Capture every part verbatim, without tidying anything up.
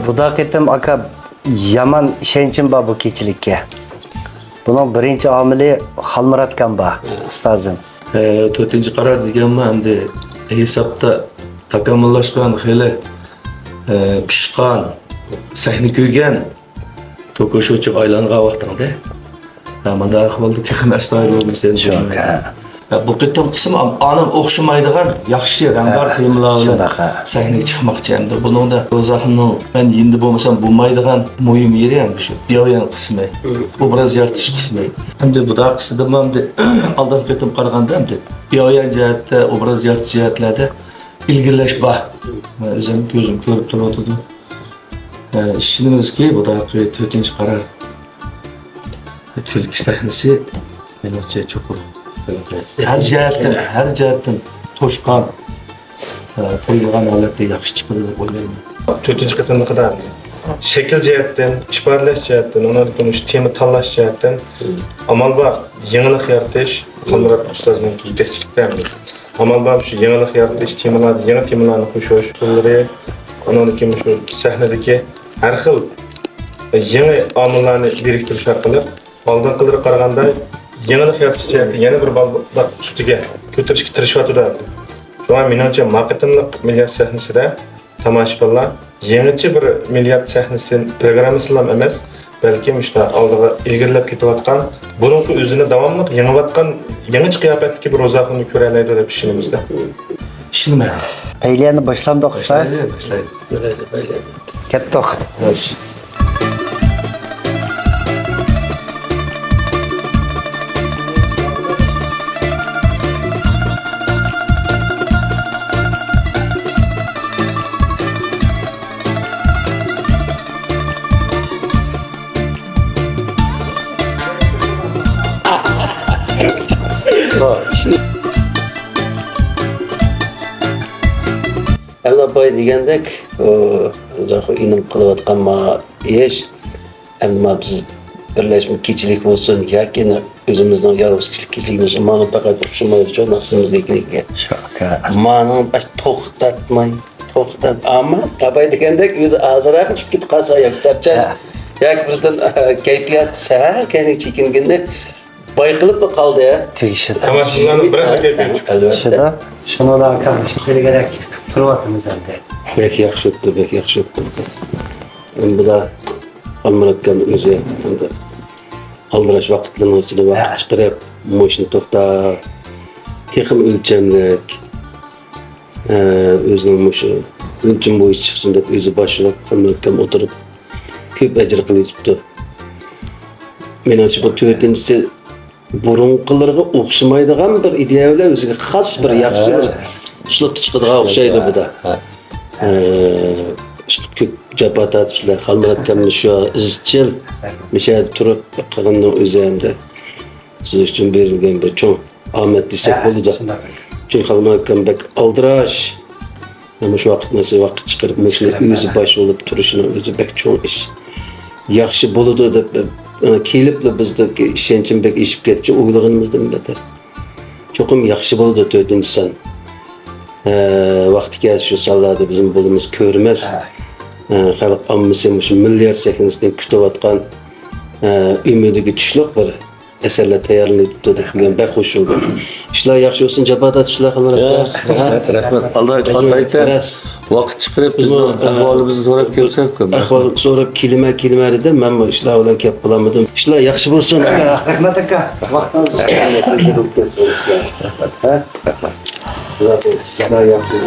بۇدا قېتىم ئاكا يامان ئىشەنچىم بار بۇ كېچىلىككە. بۇنىڭ بىرىنچى ئامىلى خالمۇرات ئاكام بار، ئۇستازىم. ئە، تۆتىنچى قارار دېگەنمۇ ئەمدى ھېسابتا تاكامۇللاشقان، خېلى، ئە، پىشقان، سەھنە كۆرگەن توكشوچىغا ئايلانغان ۋاقتىڭدە. ھە، مۇنداق ئەھۋالدا تېخىمۇ ئەستايىدىل بولمىسا شۇنداق، ھە. ھە، بۇ قېتىمقىسىمۇ ئانىڭغا ئوخشىمايدىغان ياخشى رەڭدار ھە، تېمىلار بىلەن شۇنداق، ھە. سەھنىگە چىقماقچى. ئەمدى بۇنىڭدا روزاخۇننىڭ مەن يېنىدا بولمىسام بولمايدىغان مۇھىم يېرى ئەمدى شۇ بىئايان قىسمى، ئوبراز يارىتىش قىسمى. ئەمدى بۇدا قىسمىدىمۇ ئەمدى ئالدىنقى قېتىم قارىغاندا ئەمدى بىئايان جەھەتتە، ئوبراز يارىتىش جەھەتلەردە ئىلگىرىلەش بار. مەن ئۆزۈم كۆزۈم كۆرۈپ تۇرۇۋاتىدۇ. ئە، ئىشىنىمىزكى، بۇداقى تۆتىنچى قارار كۈلكە سەھنىسى، مېنىڭچە، چوقۇم ھەر جەھەتتىن، ھەر جەھەتتىن توشقان، ئە، تويۇنغان ھالەتتە ياخشى چىقىدۇ دەپ ئويلايمەن. تۆتىنچى قېتىملىقىدا شەكىل جەھەتتىن، ئىپادىلەش جەھەتتىن، ئۇنىڭدىن كېيىن مۇشۇ تېما تاللاش جەھەتتىن ئامال بار يېڭىلىق يارىتىش، خالمۇرات ئۇستازنىڭ يېتەكچىلىكىدە ئامال بار شۇ يېڭىلىق يارىتىش، تېمىلاردا يېڭى تېمىلارنى قوشۇش ئۇسۇللىرى، ئۇنىڭدىن كېيىن شۇ سەھنىدىكى ھەر خىل يېڭى ئامىللارنى بىرىكتۈرۈش ئارقىلىق ئالدىنقىلىرىغا قارىغاندا يېڭىلىق يارىتىش جەھەتتە يەنە بىر بالداق ئۈستىگە كۆتۈرۈشكە تىرىشىۋاتىدۇ. شۇڭا مېنىڭچە، ما قېتىملىق مىللىيەت سەھنىسىدە تاماشىبىنلار يېڭىچە بىر مىللىيەت سەھنىسى پروگراممىسىلا ئەمەس، بەلكىم مۇشۇنداق ئالدىغا ئىلگىرىلەپ كېتىۋاتقان، بۇرۇنقى ئۆزىنى داۋاملىق يېڭىۋاتقان، يېڭىچە قىياپەتتىكى بىر روزاخۇننى كۆرەلەيدۇ دەپ ئىشىنىمىزدە. ئىشىنىمەن. پەيلىيەنى باشلامدۇق، ئۇستاز؟ باشلايلى، باشلايلى. باشلايلى، باشلايلى. كەتتۇق. خوش. ئەمدى باي دېگەندەك، ئۇ، ئىنىم قىلىۋاتقان ما ئىش، ئەمدى ما بىز بىرلەشمە كېچىلىك بولسۇن ياكى ئۆزىمىزنىڭ يالغۇز كىشىلىك كېچىلىكىمىز، ماڭا پەقەت ئوخشىمايدۇ، شۇ نەرسىمىزنىڭكىگە. شۇ ئاكا. مانىڭ بەك توختاتماي، توختات-، ئەمما ئاباي دېگەندەك ئۆزى ئازراق چۈشۈپ كېتىپ قالسا ياكى چارچاش، ھە. ياكى بىردىن، ئە، كەيپىيات سەل كەينىگە چېكىنگىندە بايقىلىپلا قالدى، ھە. تېگىشىدۇ. تاماشىبىنلارنىڭ بىر خىل كەيپىياتى چىقىدۇ. ئەلۋەتتە. تېگىشىدۇ. شۇنىڭدا ئاكا، ئىشنى كېلگۈدەك قىلىپ تۇرۇۋاتىمىز ئەمدى. بەك ياخشى ئۆتتى، بەك ياخشى ئۆتتى. ئەمدى بۇدا ئالمۇرات ئاكام ئۆزى ئەمدى ئالدىراش ۋاقىتلىرىنىڭ ئىچىدە ۋاقىت ھە. چىقىرىپ، مۇشۇنى توختاپ، تېخىمۇ ئۆلچەملىك، ئە، ئۆزىنىڭ مۇشۇ ئۆلچىمى بويىچە چىقسۇن دەپ ئۆزى باشلاپ، قىلمايدىكەن ئولتۇرۇپ، كۆپ ئەجىر قىلىۋېتىپتۇ. مېنىڭچە، بۇ تۆتىنچىسى بۇرۇنقىلىرىغا ئوخشىمايدىغان بىر ئىدىيە بىلەن ئۆزىگە خاس بىر ياخشى بىر ئۇسلۇبتا چىقىدىغان ئوخشايدۇ بۇدا. ھە. ئە، ئىشقىلىپ كۆپ جاپا تارتىپسىلەر. خالمۇرات ئاكاممۇ شۇ ئىزچىل مۇشۇ يەردە تۇرۇپ قىلغىنىنىڭ ئۆزى ئەمدى سىز ئۈچۈن بېرىلگەن بىر چوڭ ئامەت دېسەك ھە، بولىدۇ. شۇنداق. چۈنكى خالمۇرات ئاكام بەك ئالدىراش. مۇشۇ ۋاقىتنى، ۋاقىت چىقىرىپ، مۇشۇنى ئىشلەپ ئۆزى ھە. باش بولۇپ تۇرۇشىنىڭ ئۆزى بەك چوڭ ئىش. ياخشى بولىدۇ دەپ، ئە، كېلىپلا بىزدىكى ئىشەنچىم بەك ئېشىپ كەتتى، ئويلىغىنىمىزدىن بەتتەر. چوقۇم ياخشى بولىدۇ، تۆتىنچى سان. ئە، ۋاقتى كەلسە شۇ سانلاردا بىزمۇ بولىمىز، كۆرىمىز. ھە. ئە، خەلق ئاممىسى مۇشۇ مىليارد سەھنىسىدىن كۈتۈۋاتقان، ئە، ئۈمىدىگە تۇشلۇق بىر ئەسەرلەر تەييارلىنىپ تۇرۇپ، بەك خۇش بولدۇم. ئىشلار ياخشى بولسۇن، جاپا تارتىپسىلەر، خانلار. ياق، رەھمەت، رەھمەت. ئالدىراش، ئالدىراش. راست. ۋاقىت چىقىرىپ، بىزنىڭ ئە، ئەھۋالىمىزنى سوراپ كەلسەمكۇ. ئەھۋال سوراپ كېلىمەن، كېلىمەن دېدىم، مەنمۇ ئىشلار بىلەن كېلىپ قالالمىدىم. ئىشلار ياخشى بولسۇن، ئاكا. رەھمەت، ئاكا. ۋاقتىڭىز. رەھمەت.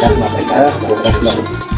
رەھمەت، ئاكا. رەھمەت.